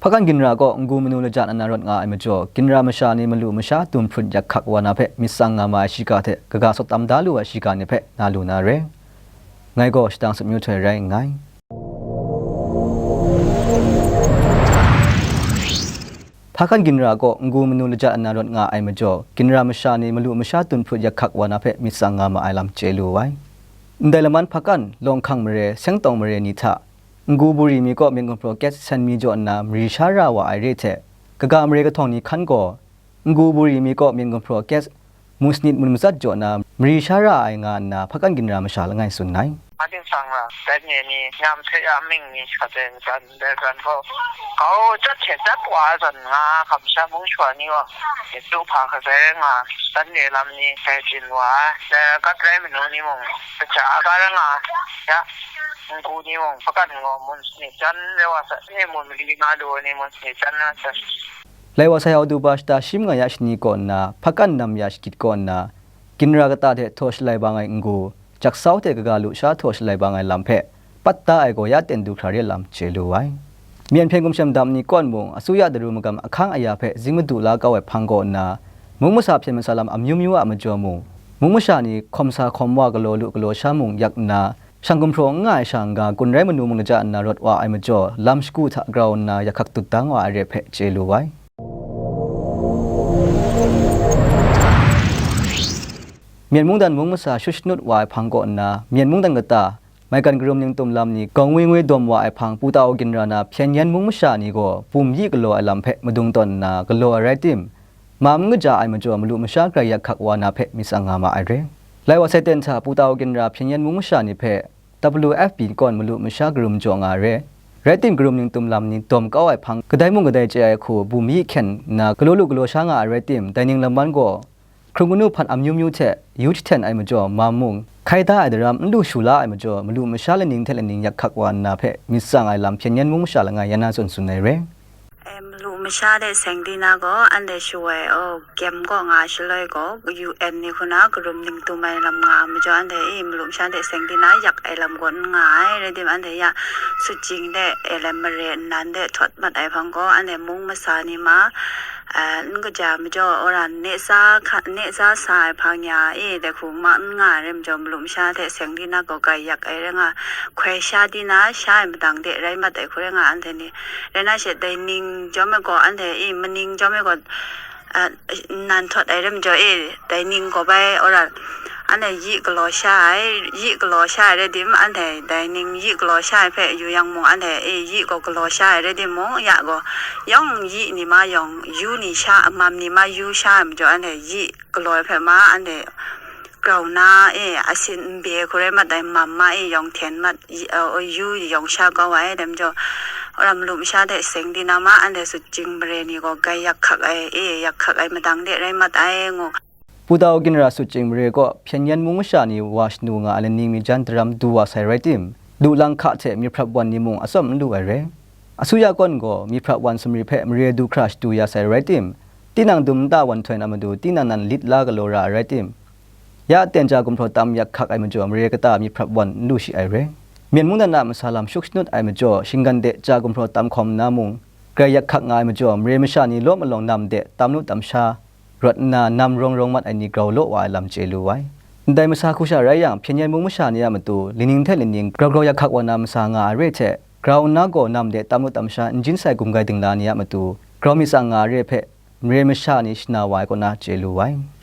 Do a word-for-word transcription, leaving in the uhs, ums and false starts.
Hpakan ginra kaw n-gu manu lajan ana rawt nga ai majaw, ginra masha ni malu masha dum hprut yak hkak wa na hpe myit tsang nga ma ai shiga hte kaga sawt tam da lu ai shiga ni hpe na lu na re. Ngai gaw Shadang Sut Myu Htoi rai nngai. Hpakan ginra kaw n-gu manu lajan ana rawt nga ai majaw, ginra masha ni malu masha dum hprut yak hkak wa na hpe myit tsang nga ma ai lam chye lu ai. Ndai laman hpakan, lawng hkang mare, seng tawng mare ni hta, n-gu buri mi kaw myit gumhpraw kyet sen mi jaw nna mari sha ra wa ai re hte, kaga mare kahtawng ni hkan gaw, n-gu buri mi kaw myit gumhpraw kyet mu sanit mun matsat jaw na mari sha ra ai nga nna hpakan ginra masha langai tsun ai. Ating sang la, dan ye ni, nyam hte ya ming ni, hkate jan, de jan gaw, kau jat hte jat wa ai zawn nga, kamsham mung shawa ni gaw, myit lu hpa hkazai rai nga, dan ye lam ni, dai byin wa ai, dai gat rai manu ni mung, kaja ga rai nga, ya, n-gu ni mung, hpakan gaw, mun sanit jan rai wa sai, ni mun mali nga lu ai ni mun sanit jan rai wa sai. Lai wa sai Auduba shata shi manga ya shani kaw nna, hpakan nam ya shagit kaw nna, ginra kata hte htaw shalai bang ai n-gu, jaksau hte kaga lu sha htaw shalai bang ai lam hpe, pat da ai gaw ya ten du hkra re lam chye lu ai. Myen hpyen gumshem dam ni kawn mung, asuya daru magam ahkang aya hpe zing madu la kau ai hpang kaw nna, mung masa hpyen masa lam amyu myu a majaw mung, mung masha ni hkawm sa hkawm wa galaw lu galaw sha mung yak nna, shang gumhpraw n nga ai sha n-ga, gun rai manu mung laja nna rawt wa ai majaw, lam shagu hta grau nna yak hkak dut dang wa ai re hpe chye lu ai. Myen mungdan mung masa shut shanut wa ai hpang kaw nna, Myen mungdan kata, maigan karum ningtum lam ni gawng ngwi ngwi dawm wa ai hpang, Putau ginra na hpyen yen mung masha ni gaw bum yi galaw ai lam hpe madung tawn nna galaw ai rai tim, ma n kaja ai majaw malu masha grai yak hkak wa na hpe myit tsang nga ma ai re. Lai wa sai ten hta Putau ginra hpyen yen mung masha ni hpe W F P kawn malu masha karum jaw nga ai re. Rai tim, karum ningtum lam ni dawm kau ai hpang, kadai mung kadai chye ai hku bum yi hkyen nna galaw lu galaw sha nga ai rai tim, dai ning laman gaw, hkrung kanu hpan amyu myu hte yu jahten ai majaw, mam mung hkai da ai daram n lu shu la ai majaw, malu masha laning hte laning yak hkak wa nna hpe myit tsang ai lam hpyen yen mung masha langai yan na tsun tsun ai re. E, malu masha de seng di na gaw, anhte shawai, o, gyem kaw nga shaloi gaw, U N ni hku na karum ningtum ai lam nga ai majaw, anhte e, malu masha de seng di na yak ai lam gaw n nga ai, rai tim, anhte ya, sutjing de, e, lam mare nnan de htawt mat ai hpang gaw, anhte mung masa ni ma, a, n kaja majaw, wora ne tsa hka, ne tsa sa ai hpang ya e, dai hku ma n nga ai rai majaw, malu masha hte seng di na gaw grai yak ai rai nga, hkoi sha di na, sha ai madang de rai mat ai hku rai nga, anhte ni. Rai na she, dai ning chyawm ai gaw, anhte e, maning chyawm ai gaw, a, nnan htawt ai rai majaw e, dai ning gaw bai, wora, anhte yi galaw sha ai, yi galaw sha ai rai tim, anhte dai ning yi galaw sha ai hpe yu yang mung, anhte e, yi gaw galaw sha ai rai timung, ya gaw, yawng yi ni ma yawng, yu ni sha, mam ni ma yu sha ai majaw, anhte yi galaw ai hpe ma, anhte grau na e, asin n be hku rai mat ai, mam ma e, yawng hten mat, yi, a, yu yawng sha kau ai, dai majaw, wora malu masha hte seng di na ma, anhte sutjing mare ni gaw grai yak hkak ai, e, yak hkak ai madang de rai mat ai, ngu. Putau ginra sutjing mare kaw hpyen yen mung masha ni wa shanu nga ai laning mi jan daram du wa sai rai tim, lu lang hka hte myit hprap wan ni mung atsawm n lu ai re. Asuya kawn gaw myit hprap wan sumri hpe mare du hkra shadu ya sai rai tim, tinang dum nta wan htoi na matu tinang nan lit la galaw ra ai rai tim, ya ten ja gumhpraw tam yak hkak ai majaw, mare kata myit hprap wan n lu shi ai re. Myen mungdan a masa lam shuk shanut ai majaw, shinggan de ja gumhpraw tam hkawm nna mung, grai yak hkak nga ai majaw, mare masha ni law malawng nam de tam lu tam sha, rawt nna nam rawng rawng mat ai ni grau law wa ai lam chye lu ai. Ndai masa hku sha rai yang, hpyen yen mung masha ni a matu, lining hte lining grau grau yak hkak wa na masa nga ai re hte, grau nna gaw nam de tam lu tam sha n jin sai gumgai dingla ni a matu, grau myit tsang nga ai re hpe, mare masha ni shana wa ai kaw na chye lu ai.